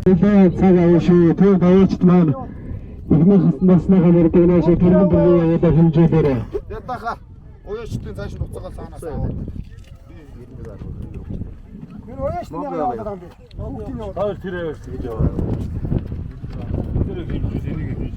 Нэлээд цаг авах шүү. Тэр баячт маань эхнийх насныхаа мөрдөг шиг тэргэн бүрийн явуулаа хэмжээлээрээ. Ятаха. Уяачтын цааш нуцагаа цаанаас аваад. Энэ уяаш нэг яваад байгаа юм би. Бүгдийг яваад. Хоёр тэр аваас гэж яваа. Тэр хэмжүүл энийг хийж.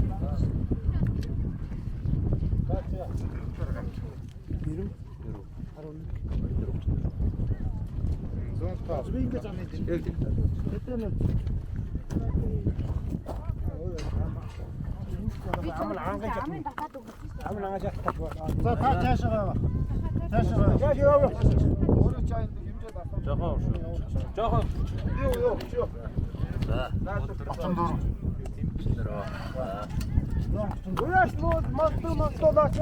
Амар ангаж Амын татаад өгсөн. амар ангаж татах. За та цаашаа яваа. Цаашаа яваа. Цаашаа яваа. Өөрөө чайнд хэмжээд авсан. Жохон шүү. Жохон. Юу юу юу. За. 34. Уяаш мод мод модолаач.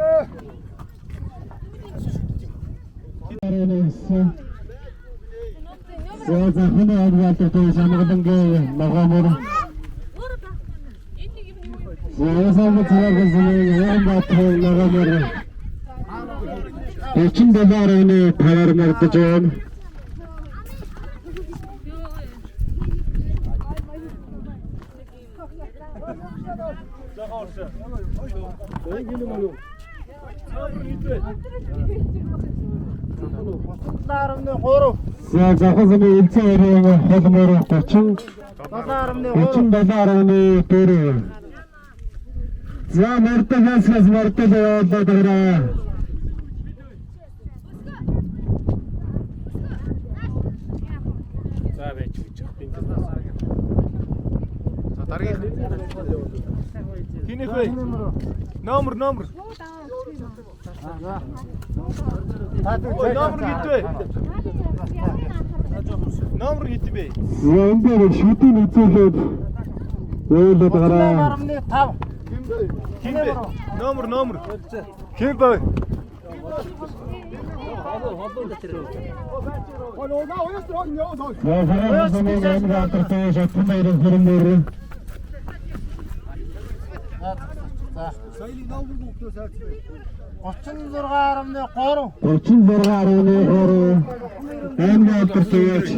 За за хүний адгаалтай самгалангийн ногоомор. За самгалан цагаан Улаанбаатар ногоомор 37.5-аар мөрдөж байна. Жохон шүү. 7.3. За завхан замын элцэн хоёрын холмоор 30 7.3. 37.4. За мөрдөг хэсгээс мөрдөг явуулаад байгаа. За байж гэж. За дараагийнх. Хинэх вэ? Номер номер. Та Ой, номер хэд вэ? Номер хэд бэ? За энэ дээр шүтэн үзүүлээд явуулаад байгаа. 7.5. Хин бэ? Номер номер. Хин бэ? За цагаан замын Улаанбаатар шатхан хоёрын хөрмөр. За. 36.3. 36.3 аймгийн алдартай яаж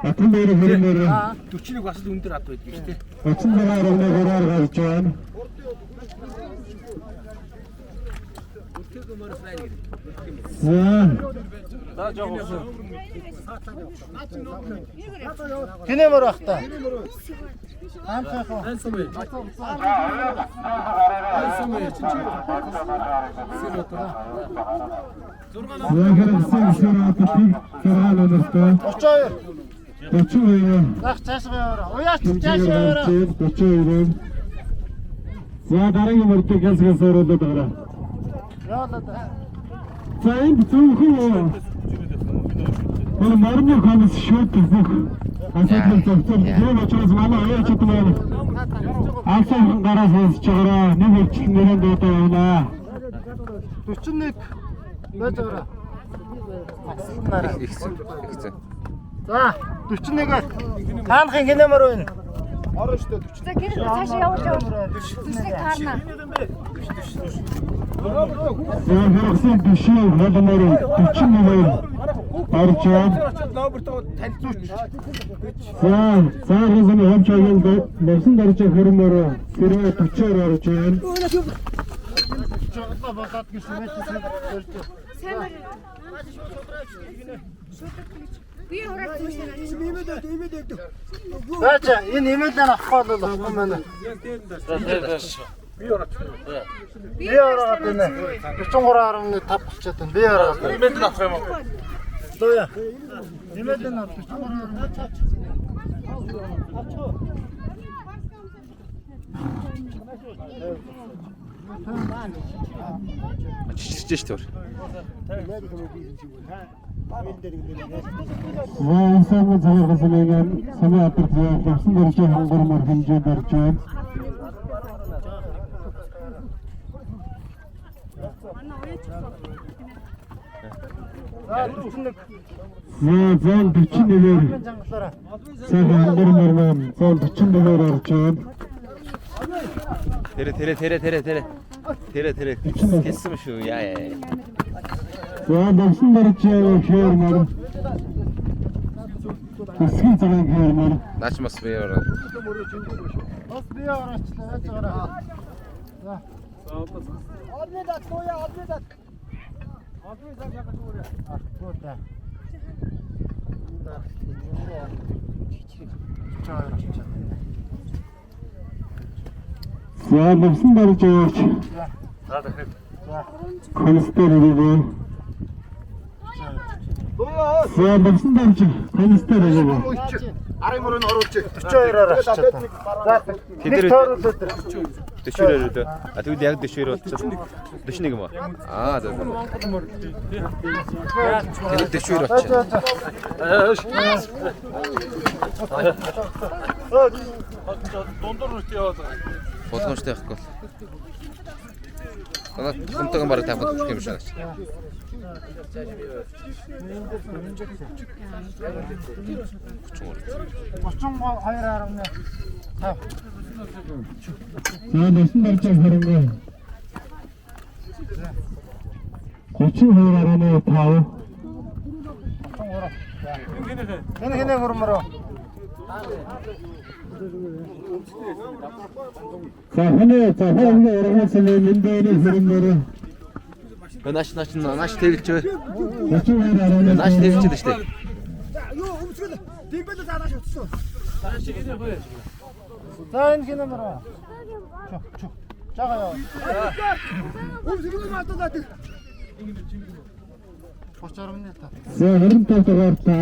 Батхан хоёрын хөрмөр 41 бас л өндөр ад байдаг шүү дээ. 36.3-аар гарч байна. За За жохон шүү. Хинэмэр бах та. Хамтайх уу. Хайсан бэ? Хайсан бэ? Сэр отоо. за хэрэгсэн сөрөд тийг 6 номертой 32. 32 Зах цаашаа яваарай. Уяач хэмжээгээр цаашаа яваарай. гарч 32. За дараагийн мөрдөг хэсгээс оруулаад байгаа. Яваалаа. За энд зөвхөн тэр морины хомс шүүд бүх асуудал зохицол тийм учраас манай оюучид маань алсан гараас сонсож байгаараа нэг хөвчлэн нэрэн дуудаа явна. 41 байж байгаарай. Агсалнараа. Ихсэн. Ихсэн. За 41-ээр таанахын хинэмэр байна. Орно штэ 40. За гэр цаашаа явуул явуул. Зүсэг таарна. За хэрэгсэн бишээ холмоор 41-ээр орж байна. Номертоо танилцуулж. За цаагын хомчогийн новсон дорж хөрмөр сэрээ 40-оор орж байна. Жоглоо болоод гэсэн мэт хэлж. Сайн байна. Би хураг зүсэг. За за энэ имэйлээр авахгүй бол авахгүй байна. Би ороод байна. 43.5 болчиход байна. Би ороод байна. Имэйл нь авах юм уу? Луя. Имэйл нь 43.5. Чичирч шүү дээ. За энэсээ цагаан самын самын алдар новсон дорж хонгормор хэмжээд орж байна. За 41. За зон 41-ээр Чангалаараа. цагаан хонгормор маань зон 41-ээр орж байна. Тэрэ тэрэ тэрэ тэрэ тэрэ. Тэрэ тэрэ. Хэлсэн шүү. Яа яа. За новсон дорж хөрмөр Өсгийн цагаан хөрмөр. Наач бас би ороо. Бас би ороочлаа. Яаж ороо. За. Алны дат луя алны дат. Алны зам ягаж үүрэ. Артгүй да. 42 очоод байна. За лувсан дарж яваач. За дахиад. Констер ирээ. За лувсан дарж констер ирээ. Арын мөрөнд оруулж. 42-оор очоод байна. За нэг тойруулаад ир. 42 үү? А тэгвэл яг 42 болчихсон. 41 юм уу? Аа за. Тэгвэл 42 болчихсон. Дундуур нүт яваад байгаа. Болгоомжтой байхгүй бол. Танаа тухамтайгаа бараг тавих гэдэг юм шиг байна. 32.5. За лувсан дарж харангуй. 32.5. Энэ хинэ хөрмөрөө. За хүний за хүний ургамал мэндийн хөрмөр. Нааш нааш нааш тэрэлж бай. 32.5. Нааш тэрэлж дээ штэ. За энэ хинэ мөрөө. Чү чү. Жага яа. 30.5. За 25 дугаар та.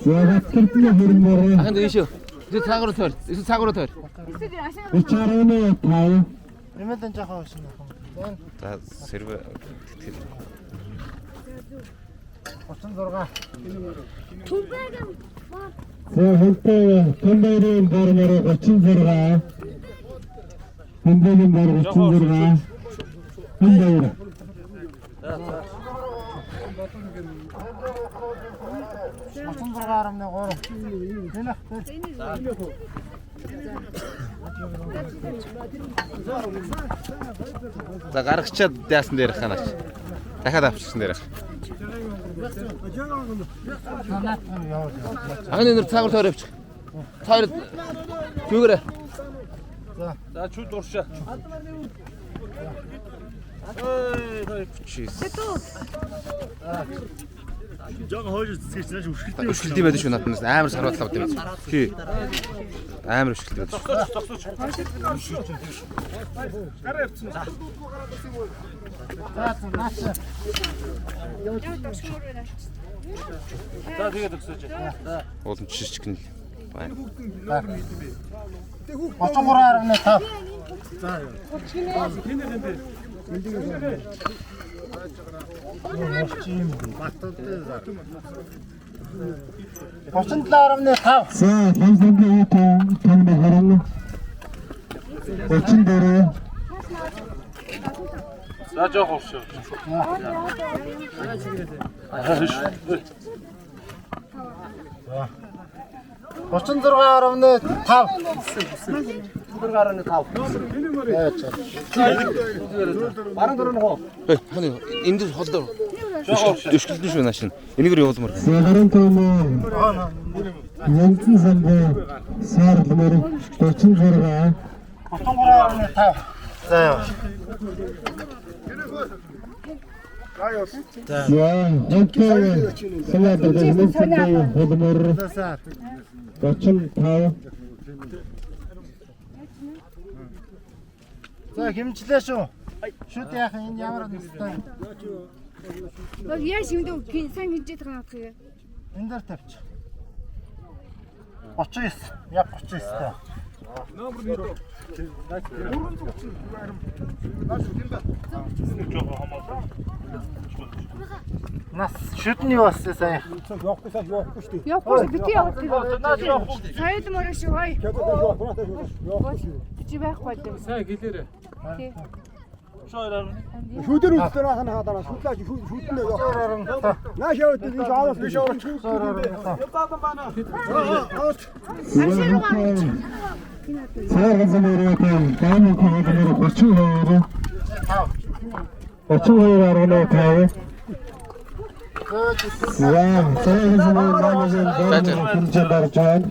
За Батэрдний хөрмөр. Ахын дэше. Эсвэл цаагаар тойр. Эсвэл цаагаар тойр. 30.5. Нэмэлэн жаахан уушин юм. За энэ За сервер тэтгэл. 36. За хөлтэй Төмбөрийн бормоор 36. Төмбөрийн бор 36. Төмбөр. 36.3. Энэ ах. За гаргачаад яасан дээр ханаач. Дахиад авчихсан дээр. Санаат нь явуул. Ахын нэр цаагаар тойр явчих. Тойр зүгээрээ. За чүд уршаа. Жог хойж цэцгэж нааш өшгөлт Өшгөлт юм байдаг шүү надад амар сарватлаа юм. Тий. Амар өшгөлт байдаг шүү. зогсооч. Гараа явцсан. За за наач. За тэгээд зогсооч. Уулын жижиг нь байна. 33.5. Хинэ хинэ. 37.5. За хамсангийн үе том харан 34. За жоох уршаа. За. 36.5. 36.5. Баран дөрөв нөхөө. Хөөе, хань энд холдоо. Өшгөлдөн шүү нааш. Энэгээр явуулмаар. За гарan том Янзын самбуу сарлмөр 36. 33.5. За яа. За хонтой самбуу самбуу холмор За. 35. За хэмжлээ шүү. Шүд яах энэ ямар настай. Бол яаж юм бэ? Сайн хинжээд байгаа надах юм. Энэ дээр тавьчих. 39. Яг 39 та. Жог хамаалаа. Нас шүдний юу болсон сайн. Явахгүй бити яваад тэр. Соёл мөрөө шүү хой. Чи байхгүй л. Сайн гэлээрэ. Тий. Шүүдэр үлдсэн ахна хадана шүдлаач шүүднэ ёо. Нааш яваад энэ аавас биш орч. Цайрхан самбуу том гамын холмор 32. 32.5. За, цагаан замын маамагийн бормоор хэмжээнд орж байна.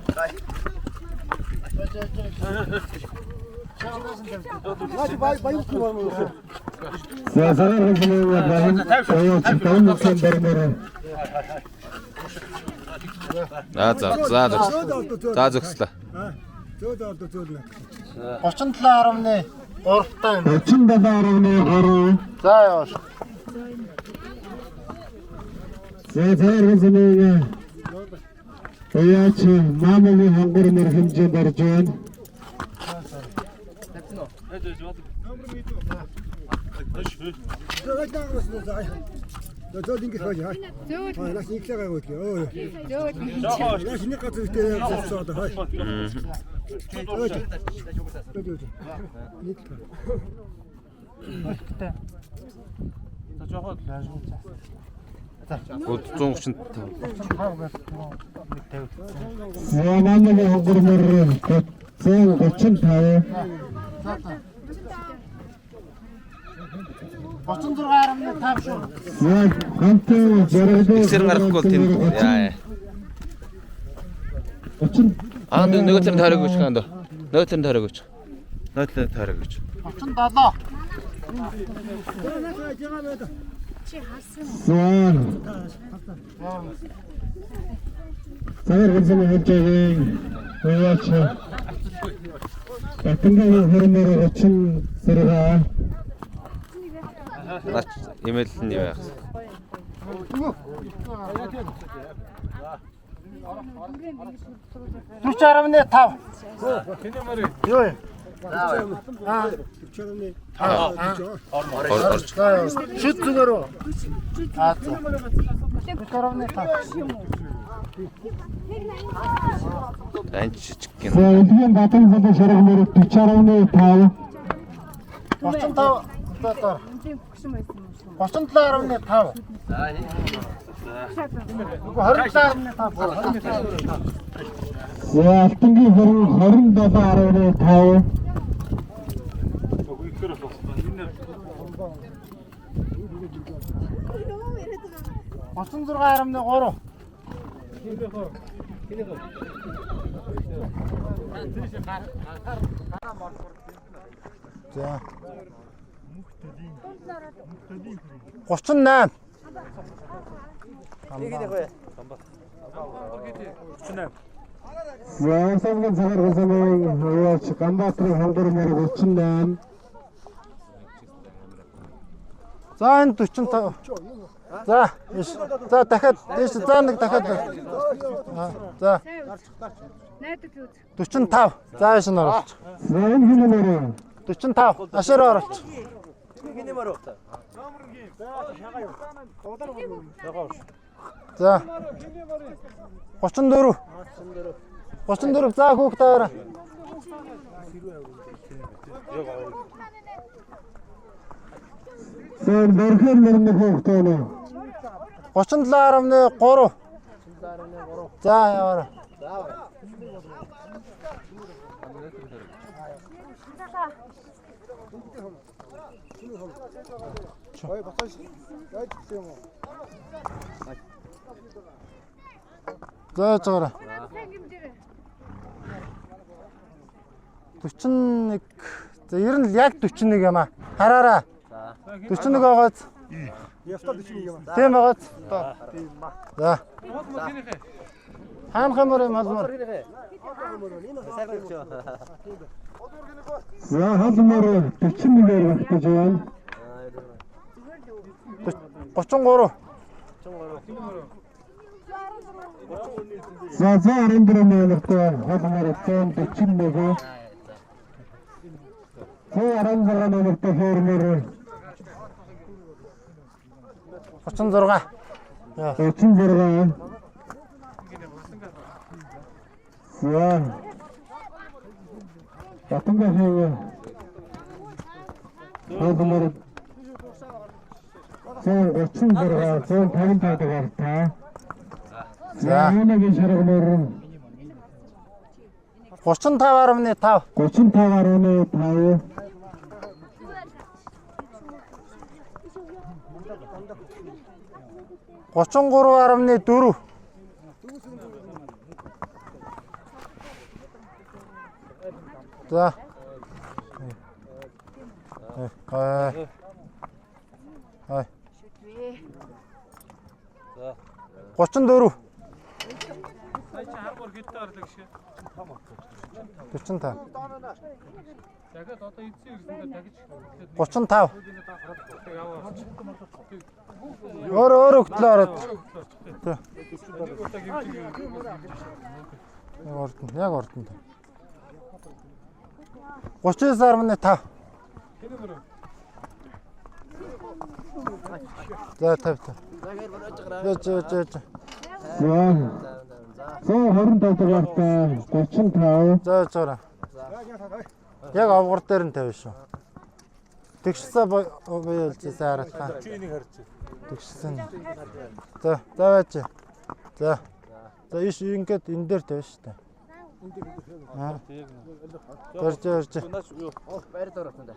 За, цагаан замын баян ояач таван бормоор. За за за зогс. За зогслоо. 37.3 таа юм. 37.3. За яваа. За, цагаан замын ояач маамагийн хонгор мөр хэмжээнд орж байна. Гууд 135. За, маамагийн хонгор мөр 135. 36.5 шүү. За, хамтын жаргалын Ихсэр гарахгүй бол тэнд. Яа яа. 30. Аа нөгөө талын тойрог өгч хаан дөө. Нөгөө талын тойрог өгч. Нөгөө талын тойрог өгч. 37. За. Цагаар ганцхан хэмжээгийн уяач Батангийн хөрмөр 36. Наач имэйл нь юу яах вэ? 40.5. Юу юм? Ор орж. Шүд зүгээр үү? Аа за. 40.5. Анч жижиг гин. За, Элгийн Батан зам шаргамөр 40.5. 35 за за. 37.5. Үгүй 27.5. За, Алтангийн хөрөн 27.5. Гучин 36.3. За. 38. За, Урсангийн цагаар ганцхан уяач Ганбаатарын хонгор мөр 38. За энэ 45. За иш. За дахиад дээш за нэг дахиад. Аа, за Найдад үз. 45. За иш нь оруулж. За, энэ хин нэр 45. Ашаар оруулж. За. 34. 34 за хүүхд аваарай. За, Борхоор мөрний хүүхдээ нэ. 37.3. За яваарай. За яаж байгаарай. 41. За ер нь л яг 41 юм аа. Хараарай. 41 байгааз. Тийм байгааз. За. Хаанх юм юм холмор. За, холмор 41-ээр багтаж байна. 33. За, 114 номертой холмор 141. 116 номертой хөрмөр 36. 36. За. Батангийн холмор 136, 155 дугаартай. За, За. үүнийг шаргамөр 35.5. 35.5. 33.4. За. Аа. Аа. 34. Сая чи харгуур хэд орлоо гэх. 45. Дахиад одоо эцсийн ирсэндээ дахиж 35. Өөр өөр хөтлөө ороод. Тэ. Яг ордон, яг ордон. 39.5. За 50. Яж яж яж. За 125 дугаартай 35. За яж гараа. Яг овгор дээр нь тавина шүү. Тэгшсэн боёолж сайн хараатгаа. Чи энийг харж. Тэгшсэн. За, за байж. За. За иш ингээд энэ дээр тавина шүү дээ. Аа. Орж орж. Наач юу? Байр доор авсан да.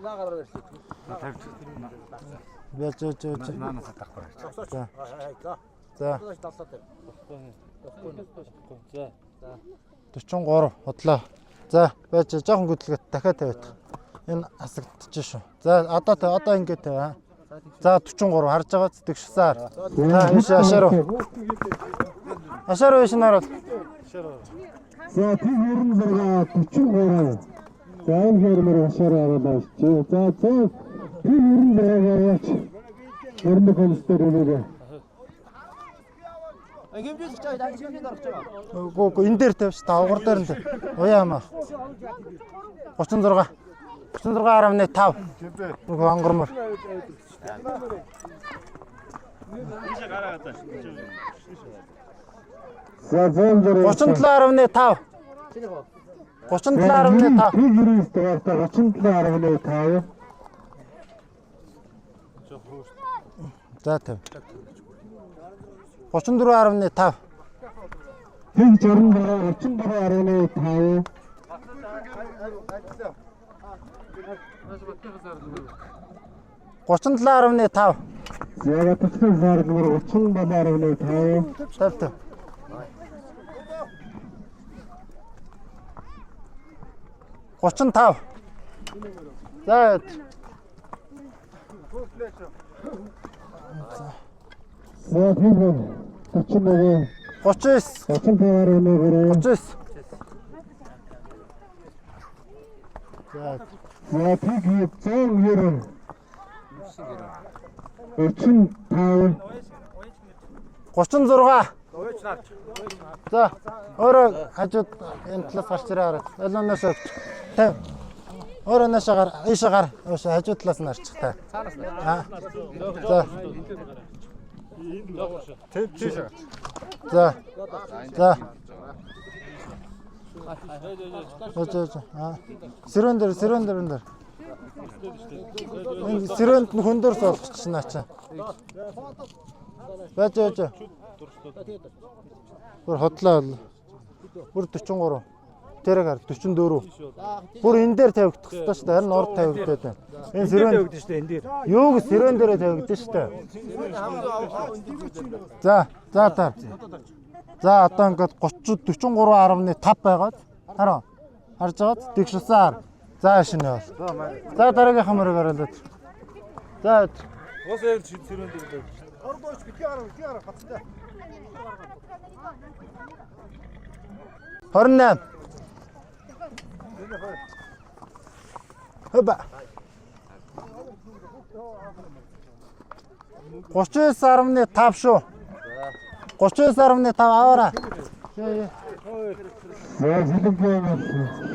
Яаж яаж яаж. Наанаас татахгүй. За. За. За. 43 худлаа. За байж жоохон хөдөлгөөт дахиад тавиад. Энэ асагдчих шүү. За одоо одоо ингээд тавиа. За 43 харж байгаа зүтгэшсаар. За ийш ашаар уу. Ашаар уу ийш нь ороод. За Т96 43. За энэ хөрмөр ашаар аваад байна. За за Т96 яач. Хөрмөр комиссар өнөөгөө. Хэмжүүлж чаа, хэмжүүлж орох чаа. Үгүй үгүй энэ дээр тавьш та угар дээр нь. Уяа амаа. 36. 36.5. Үгүй онгормор. Ийшээ гараа гадаа шүү. За 106. 37.5. 37.5. Т99 дугаартай 37.5. За 50. 34.5. Т66 34.5. Гучин 37.5. За Батхан зарлмар 37.5. 50. 35. За За тийм 31 39. 35.3. 39. За За тэг 190. 35. 36. За өөрөө хажууд энэ талаас гарч ирээ хараад. Аль наашаа өгч. 50. Өөрөө наашаа гар, ийшээ гар. Өөшөө хажуу талаас нь арчих та. Аа. За. За. За. За за. Аа. Сэрэн дээр, сэрэн дээр энэ дээр. Энэ сэрэнт нь хүн дээр суулгачих наа чаа. Байж байж. Бүр хотлоо. Бүр 43. Тэрэг хар 44. Бүр энэ дээр тавигдах хэрэгтэй шүү дээ. Харин урд тавигдаад байна. Энэ сэрэн тавигдсан шүү дээ энэ дээр. Юуг сэрэн дээрээ тавигдсан шүү дээ. За, за таар. За одоо ингээд 30 43.5 байгаад хараа. Харж байгаад тэгшилсаар. За шинэ бол. За дараагийнхан мөрөг оруулаад. За Уус яг сэрүүн дээр тавьж. Ордооч битгий гараа, битгий гараа гацтай. 28. Хөба. 39.5 шүү. 39.5 аваарай. За Зэлэнгийн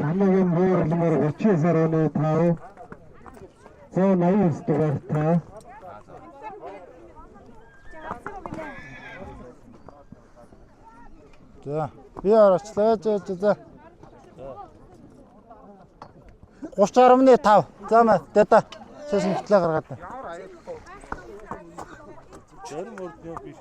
хамаагийн буурлмаар 39.5. За 89 дугаартай. За би орчлоо. За за. 30.5. За маа дата. Шашин хөтлөө гаргаад байна. Зарим урд яа биш.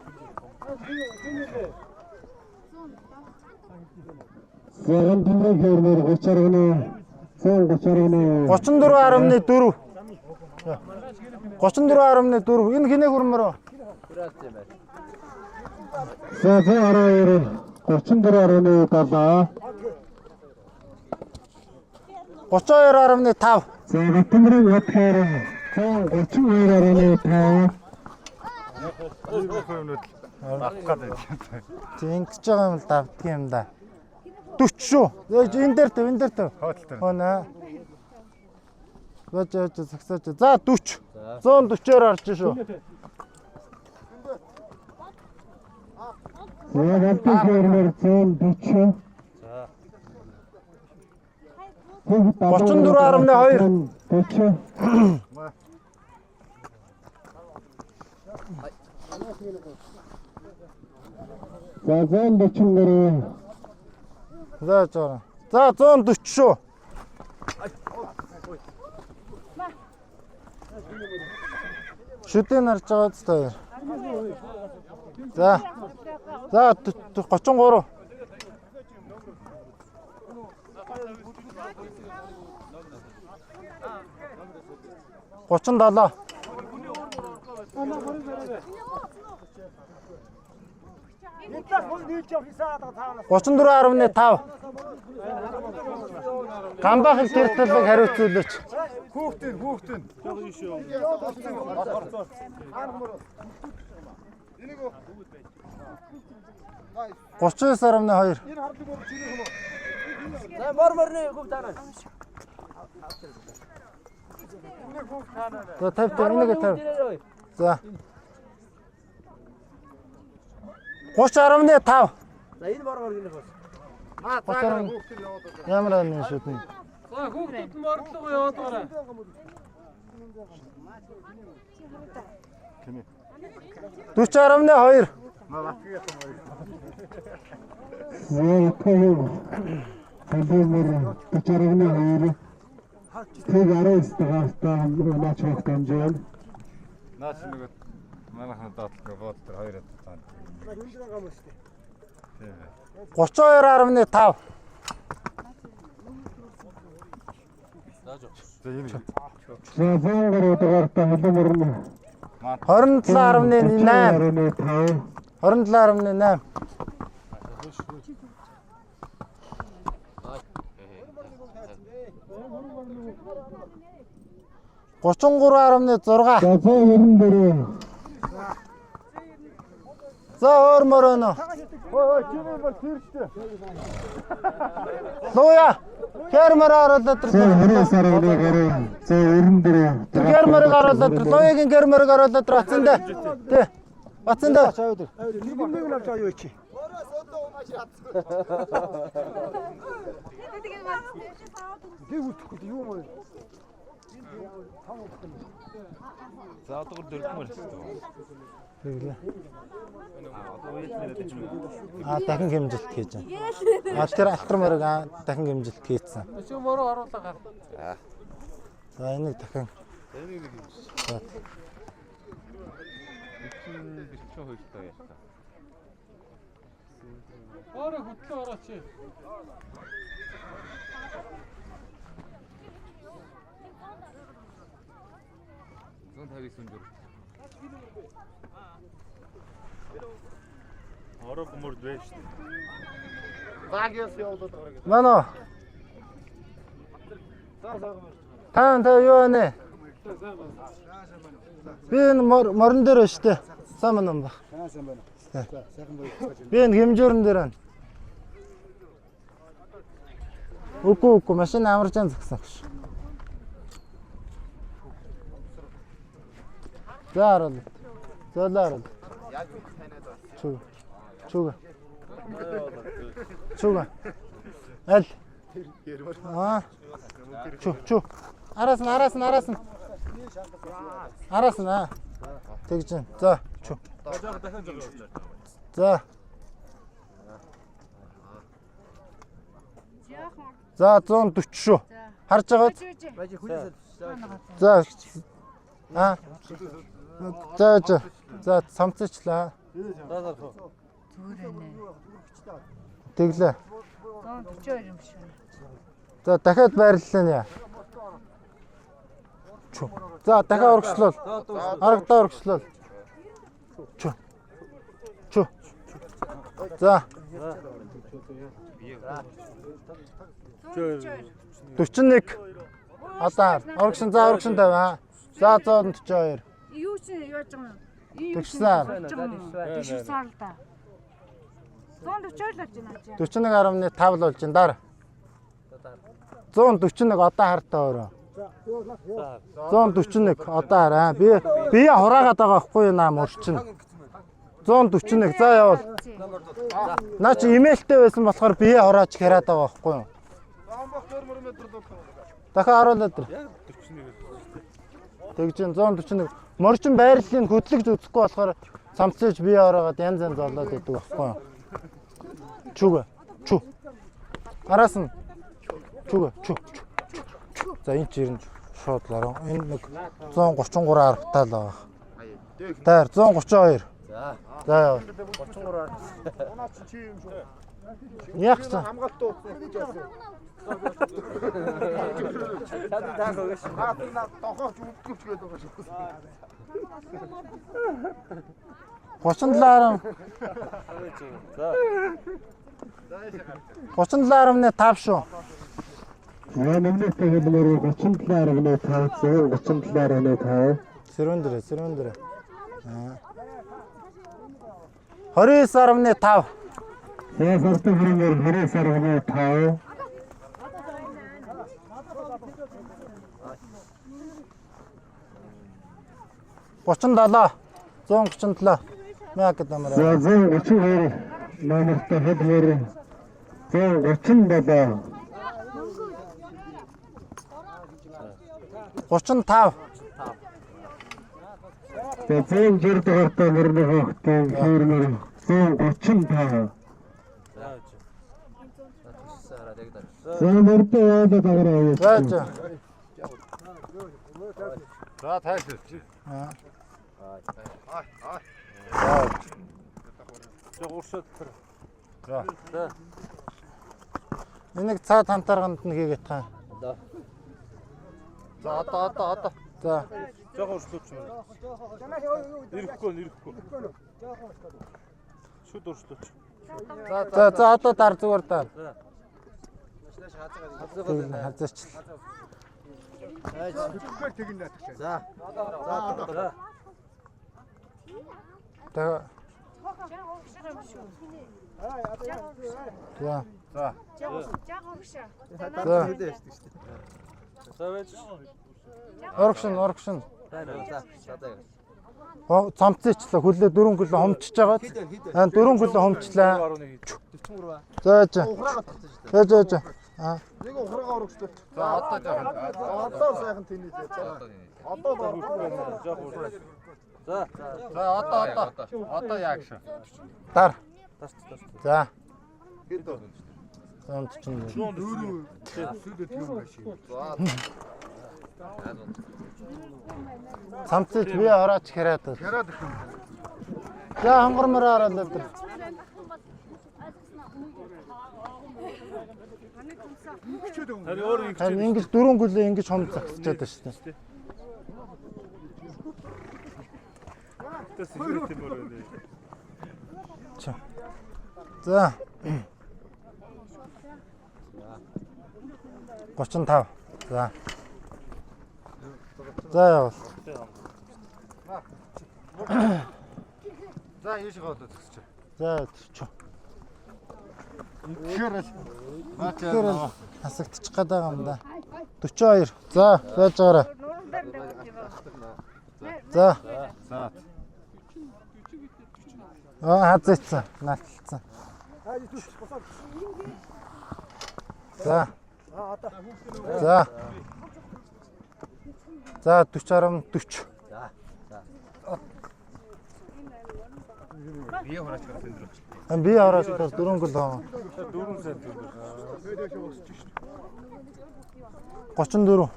За гантын хөрмөр 30.1 130.1 34.4. 34.4. Энэ хинээ хүрмөр вэ? За 112 34.7. 32.5. За Батмөрийн Ятхаар 132.5. Авах гэдэг. Тэг ингэж байгаа юм л давдг юм да. 40 шүү. Яг энэ дээр төв, энэ дээр төв. Хоотол дээр. Хөө нэ. Бож яж загсаач. За 40. 140-оор орж шүү. За Батмөрийн 140. 34.2. 40. За 143. За жоо. За 140 шүү. Шүдэн харж байгаа зү хоёр. За. За 33. 37. 34.5. Гамбахыг тэр талыг хариуцуулаач. Хүүхдэн, хүүхдэн. 39.2. За мор морны хөв таанаа. За 50 тавь, энийг 50. За. 30.5. За энэ мор мор гинэх бас. 30. Ямар анин шүтэн. За хүүхдүүд морлого яваад гараа. 40.2. За Ятхаар Хөлөмөр 40.2. Тэг 19 дугаартай унаач хөх дамжаа. Наач нөгөө манайхны доотлого бод дээр хоёр хад цаана. Тийм ээ. 32.5. За энэ За 103 дугаартай Хөлөмөр 27.8. 5. 27.8. 33.6. За 194. За өөр мөрөнө. Ой, чи бол тэр шүү. Луя. Гермөр оруулаад За 29.3. За 94. Тэр гермөрөг оруулаад тэр луягийн гермөрөг оруулаад тэр бацсан дээр. Тэ. Бацсан дээр. Нэг нэг нь авч аюу чи. За одоогор дөрвөн мөр хэвчээ. Тэглээ. А дахин хэмжилт хийж байна. А тэр алтар морог дахин хэмжилт хийцэн. Чи мороо оруулаа гар. За энийг дахин. Энийг нэг хэмжиж. За. 42 таа яах. Өөрөө хөдлөө ороо чи. 159 дүр. Орог мөрд байж шүү. Мано. Та та юу вэ? Би энэ морон дээр байна шүү дээ. Сайн байна уу? Сайн байна. Сайхан байна. Би энэ хэмжүүрэн дээр байна. Үгүй үгүй машин амарч ан згсэн гэж. За харуул. Золоо харуул. Чүг. Чүг. Чүг. Аль. Аа. Чү чү. Араас нь араас нь араас нь. Араас нь аа. Тэгж байна. За чү. За. За 140 шүү. Харж байгаа биз? Бажи хүлээсээ. За. Аа. За за. За самцчлаа. Зүгээр ээ. Тэглээ. 142 юм шүү. За дахиад байрлалаа нэ. Чү. За дахиад урагшлуул. Аргадаа урагшлуул. Чү. Чү. За. 41. Одоо урагшин за урагшин тавь. За 142. Юу чи яаж байгаа юм? Тэгшсаар. Тэгшсаар л да. 142 л болж байна чи. 41.5 л болж байна дараа. 141 одоо хартаа өөрөө. 141 одоо хараа. Би хураагаад байгаа байхгүй юу наам урчин. 141 за явуул. Наа чи имэйлтэй байсан болохоор бие хурааж хэраад байгаа байхгүй юу? Дахиад харуулаад ир. Тэгж 141 морчин байрлалыг хөдлөгж үзэхгүй болохоор цамцж бие ороод янз янз болоод байдаг байхгүй юу? Чүг. Чү. Араас нь чүг. Чү. За энэ ч ер нь шууд л ороо. Энэ нэг 133 арвтаа л байгаа. Даар 132. За. За яа. 33. Манаа чи чи юм шүү. Яг ч хамгаалт ууцсан гэж яасан. Чад таах өгөөш. Аа тохооч өвдгөвч гэдэг байгаа шүү. 37. За. 37.5 шүү. За өмнөдтэй хэлмээр 37.5 137.5. Сэрүүн дээрээ, сэрүүн дээрээ. Аа. 29.5. За сартай хүрэмээр 29.5. 37. 137. Маа гэдэг номер. За 132 номертой хэлмээр 137. 35. За 160 дугаартай мөрний хөөхтэй хэлмээр 135. За мөрдөө яагаад агараа За за. За тайлбар. За уршаад тэр. За. Энийг цаад хамтарганд нь хийгээд та. За одоо. За. Жохоо уршлууч юм. Ирэхгүй. Шүд уршлууч. За за одоо дар зүгээр дар. Хазаач. За. За. За. За. За. За. За байж. Урагшин, урагшин. За за. Цомцчихлоо. Хөлөө дөрвөн хөлөө хомчиж байгаа. Аа дөрвөн хөлөө хомчлаа. За за. За за за. Аа. Нэг ухраагаа урагшлуулчих. За одоо жоохон. Одоо сайхан тэнийлээ. Одоо Жоох. За. За одоо. Одоо яг шүү. Дар. Тарч. За. Хэд вэ? 144. Сүлд юм байна шиг. За. Цамцж би орооч хэрээд. Хэраад их юм. За хонгор мороо ороод тэр. Харин өөр ингэ Харин ингэж дөрвөн гүлээ ингэж хом зогсчоод байна шүү дээ. чигтэй юм байна. За. 35. За. За явуул. За ийшээ одоо зогсож. За чо. Тэгэхээр л Тэгэхээр л хасагдчих гээд байгаа юм да. 42. За байж байгаарай. За. За. Аа хазаацсан. Наалталцсан. За. За. За 40 40. Бие хурааж гарах энэ дөрөв. Би ороод бас дөрөв гол. 4 сая төгрөг. 34.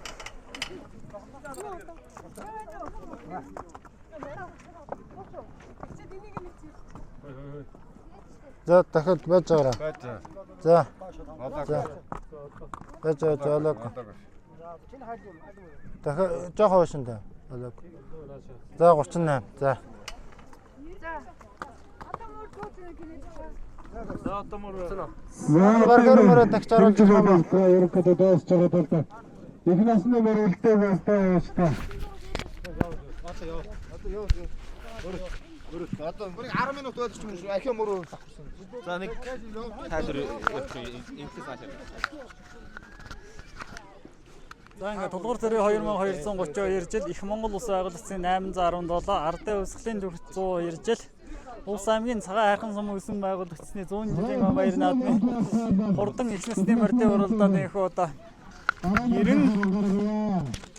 За дахиад байж байгаарай. Байж. За. Одоо. За. Байж байгаа жолог. Дахиад жоох хойш нь та. Жолог. За 38. За. За. Одоо мөр тууц гинэ. Баргаар мөрөө тагч оруулж байгаа юм. Ерөнхийдөө дуусч байгаа бол та. Их насны мөр үлдээг бастай явж та. Одоо 10 минут байлч юм шүү. Ахиа мөрөө. За нэг тайлбар явуучих инглис наашаа. За ингээд тулгуур цэрэг 2232 жил Их Монгол Улс байгуулагдсан 817 Ардын увьсгалын төвхт 102 жил Улс аймгийн цагаан хайрхан сум өсөн байгуулагдсны 100 жилийн баяр наадмын хурдан их насны мордын уралдааны их одоо 90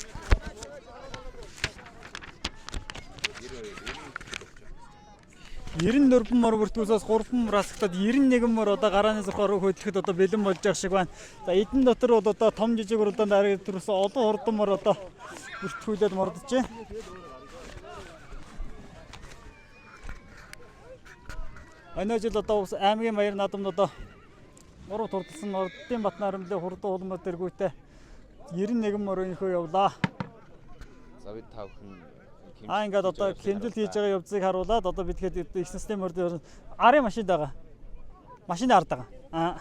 94 мор бүртгүүлсээс 3 мор асагтаад 91 мор одоо гарааны зурхаар хөдлөхөд одоо бэлэн болж байгаа шиг байна. За эдэн дотор бол одоо том жижиг уралдаанд арга төрсөн олон хурдан мор одоо бүртгүүлээд мордож байна. Өнөө жил одоо ус аймгийн баяр наадамд одоо гурав турдсан Ордын Батнарамлын хурдан хулмаа дэргүүтэй 91 мор өнхөө явлаа. За бид та бүхэн Аа ингээд одоо хэмжил хийж байгаа явцыг харуулад одоо бид хэд их насны морд арын машинд байгаа. Машины ард байгаа. Аа.